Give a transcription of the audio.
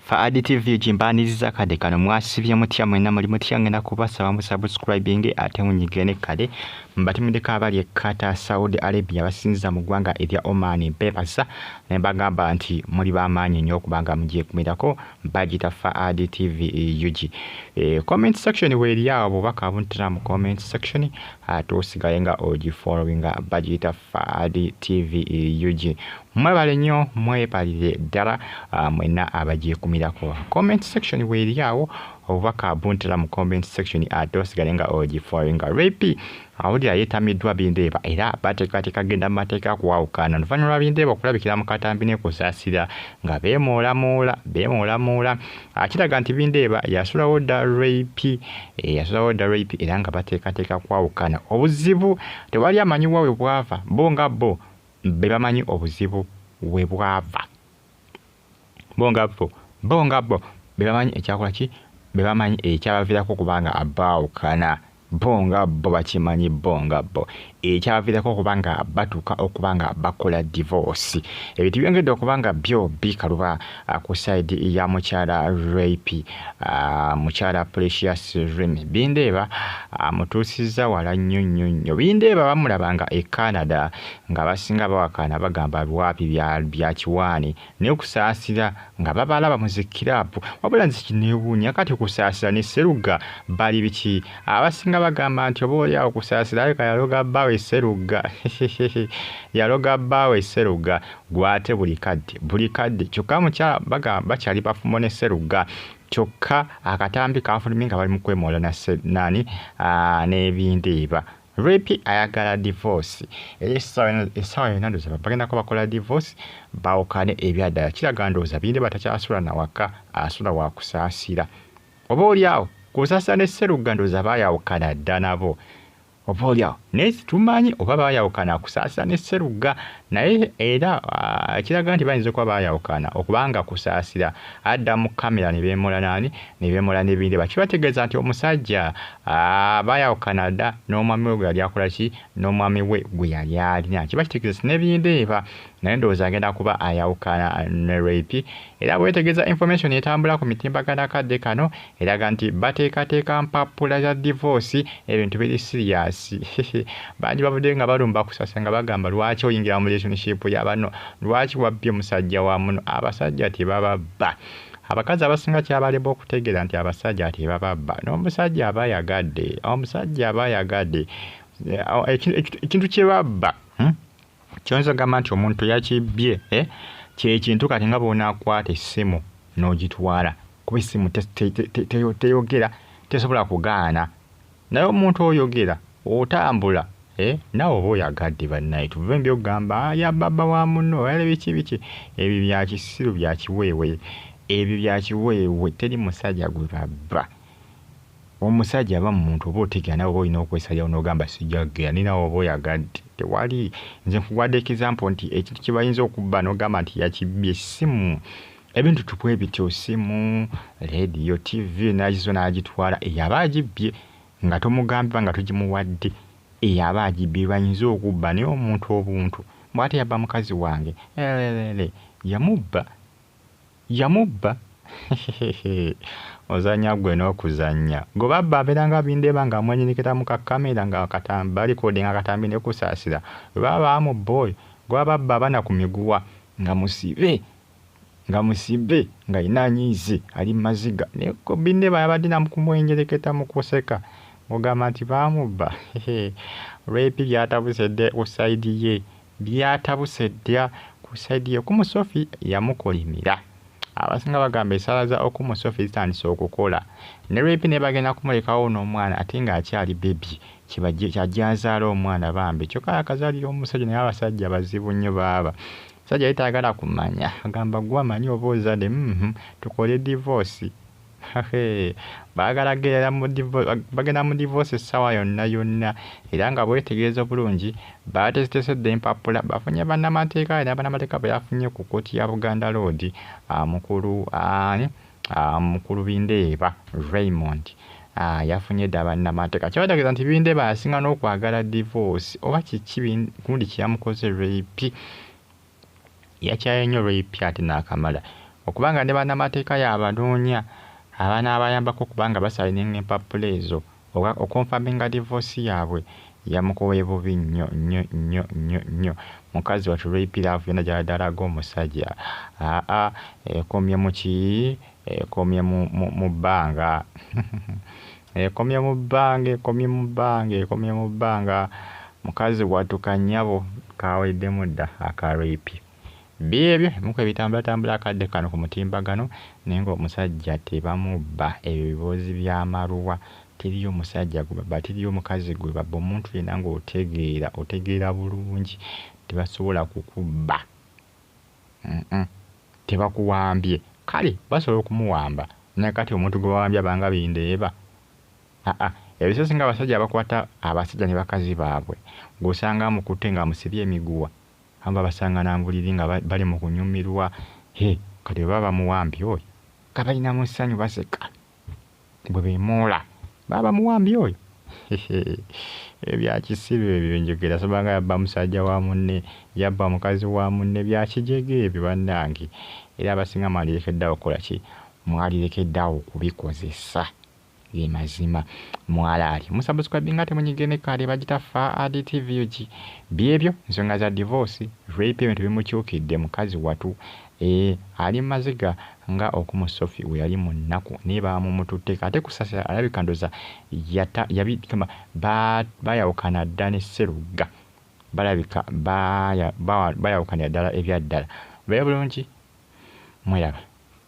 Faadi TV gimbaaniriza kade kano mwasibye mutya mwenna muli mutya ngenda kubasaba mu subscribing ate munyige ne kale mbatumideko abali e Qatar, Saudi Arabia basinziza mu ggwanga erya Oman mbebaza ne mbagamba nti muli b'amaanyi nnyo okubanga mugyekumirako bagita Faadi TV UG. Comment section weeri awo bubaka buntera mu comment section ate osigaye nga ogifollowinga bagiyita Faadi TV UG. Mwebale nnyo mwebalire ddala mwenna abagyekumirako. Comment section weeri awo obubaka buntera mu comment section ate osigale nga ogifollowinga. Rape awulira yeetamiddwa Bindeeba era bateekateeka genda mu mateeka kwawukana oluvannyuma lwa Bindeeba okulabikira mu katambi ne Kusaasira nga beemoolamoola beemoolamoola. Kiraga nti Bindeeba yasulawo dda Rape, yasulawo dda Rape era nga bateekateeka kwawukana. Obuzibu tewali amanyi wa we bwava, bo nga bo be bamanyi obuzibu we bwava. Bo nga bo, bo nga bo be bamanyi ekyakola ki, be bamanyi ekyabaviirako okuba nga baawukana. Bo nga bo bakimanyi bo nga bo ekyabaviirako okuba nga batuuka okuba nga bakola divorce. Ebintu byongedde okuba nga byo bikaluba ku side ya mukyala Rape, mukyala Precious Remy. Bindeeba amutuusizza wala nnyo nnyo nnyo. Bindeeba bamulabanga e Canada nga basinga bawakana bagamba lwapi bya kiwaani naye Kusaasira nga babalaba mu zi kiraabu. Wabula nze kineewuunya kati Kusaasira ne Sserugga bali biki? Abasinga bagamba nti oba oli awo Kusaasira alabika yaloga bbaawe Sserugga. Yaloga bbaawe Sserugga gw'ate buli kadde buli kadde kyokka mukyala bagamba bakyali bafumbo ne Sserugga kyokka akatambi kaafulumye nga bali mu kwemoola na nani n'ebindeeba. Rape ayagala divorce era essaawa yonna ndowooza bagenda kuba bakola divorce baawukane ebyaddala. Kiraga ndowooza Bindeeba takyasula na waka asula wa Kusaasira. Oba oli awo Kusaasira ne Sserugga ndowooza baayawukana dda nabo oba oli awo naye situmanyi oba baayawukana Kusaasira ne Sserugga naye era ekiraga nti bayinza okuba baayawukana okubanga Kusaasira adda mu kkamera ne beemola naani ne beemola ne Bindeeba kibategeeza nti omusajja baayawukana dda n'omwami we gwe yali akola ki n'omwami we gwe yali alina kiba kitegeeza nti ne Bindeeba naye ndowooza agenda kuba ayawukana ne Rape era bwetegeeza information etambula ku mitimbagano akadde kano eraga nti bateekateeka mpapula za divorce ebintu biri serious. Bangi bavuddeyo nga balumba Kusasa nga bagamba lwaki oyingira mu relationship ya banno, lwaki wabbye musajja wa muno, abasajja tebababba. Abakazi abasinga kyabalema okutegeera nti abasajja tebababba n'omusajja aba ayagadde, omusajja aba ayagadde ekintu kye babba ky'oyinza okugamba nti omuntu yakibbye kye kintu kati nga bw'onaakwata essimu n'ogitwala kuba essimu teyogera tesobola kugaana naye omuntu oyogera otambula naawe oba oyagadde bannaye tuve mu by'okugamba yabba bba wa munno biki biki ebyo bya kisiru bya kiweewe ebyo bya kiweewe teri musajja gwe babba. Omusajja aba muntu oba otegeera naawe oba olina okwesalirawo n'ogamba sijja kugenda naye naawe oba oyagadde tewali nze nkuwadde example nti ekintu kye bayinza okubba n'ogamba nti yakibbye ssimu ebintu tubwe bityo ssimu, leediyo, ttivi n'agizo n'agitwala eyo aba agibbye nga tomugambye oba nga togimuwadde eyo aba agibbye bayinza okubba naye omuntu obuntu mbu ate yabba mukazi wange elelele yamubba yamubba ozannya ggwe n'okuzannya gwe babba abeera nga Bindeeba ng'amwenyenyekera mu kakkamera nga akatambi balikodinga akatambi ne Kusaasira bwe baba baamubba oyo gwe baba babba abaana ku miguwa nga musibe nga musibe nga yenna anyiize ali mu maziga naye Bindeeba yabadde na mu kumwenyereketa mu kuseka ng'ogamba nti baamubba Rape byatabuse dda ku side ye byatabuse dda ku side ye Okumu Sophie yamukolimira. Abasinga bagamba essaala za Okumu Sophie zitandise okukola ne Rape naye bagenda kumulekawo n'omwana ate ng'akyali baby ky'ajja azaala omwana bambi kyokka yakazaalira omusajja naye abasajja bazibu nnyo baaba. Omusajja ye tayagala kumanya agamba ggwe amanyi oba ozadde tukole divorce baagala genda mu bagenda mu divorce essaawa yonna yonna era nga bwetegereza obulungi baateeseteese dda empapula bafunye bannamateeka era bannamateeka be yafunye ku kkooti ya Buganda Road mukulu ani mukulu Bindeeba Raymond yafunye dda bannamateeka kyabategeeza nti Bindeeba yasinga n'okwagala divorce oba kiki gundi kye yamukoze Rape yakyaye nnyo Rape ate n'akamala. Okubanga ne bannamateeka y'abanoonya abanaabayambako okubanga basayininga empapula ezo okonfaminga divorce yaabwe. Yamukoye bubi nnyo nnyo nnyo nnyo nnyo. Mukazi wattu rape love yonna gy'abadde alaga omusajja aa ekomye mu ki? Ekomye mu bbanga ekomye mu bbanga ekomye mu bbanga ekomye mu bbanga. Mukazi wattu kannyabo kaweddemu dda aka rape. Byebyo ebimu ku ebitambulatambula akadde kano ku mutimbagano, naye ng'omusajja tebamubba. Ebyo biboozi by'amaluwa. Teriyo musajja gwe babba, teriyo mukazi gwe babba. Omuntu yenna ng'otegeera, otegeera bulungi, tebasobola kukubba. Tebakuwambye. Kale basobola okumuwamba, naye kati omuntu gwe bawambye abanga bindeeba. Aa ebiseera ebisinga abasajja abakwata abasajja ne bakazi baabwe, gw'osanga amukutte ng'amusibye emiguwa, abamu babasanga na mbuliri nga bali mu kunyumirwa. He kati bwe baba bamuwambye oyo nga balina mu ssanyu baseka bwe beemoola, baba bamuwambye oyo. Ebya kisiru ebyo njogera sobanga yabba musajja wa munne, yabba mukazi wa munne, bya kijega ebyo bannange. Era abasinga mwalirekeddeawo okukola ki? Mwalirekeddeawo okubikozesa. Ge mazima mwalaali. Musubscribinga temunyige ne kale bagita Fuad TV UG. Byebyo nsonga za divorce, rape ebintu bimukyukidde mukazi watu. Ali maziga nga Okumu Sophie we yali mu nnaku naye baamumututte ate Kusasira alabika ndoza bayawukana dda ne Sserugga. Balabika bayawukanira ddala ebya ddala. Mubeere bulungi, mweraba.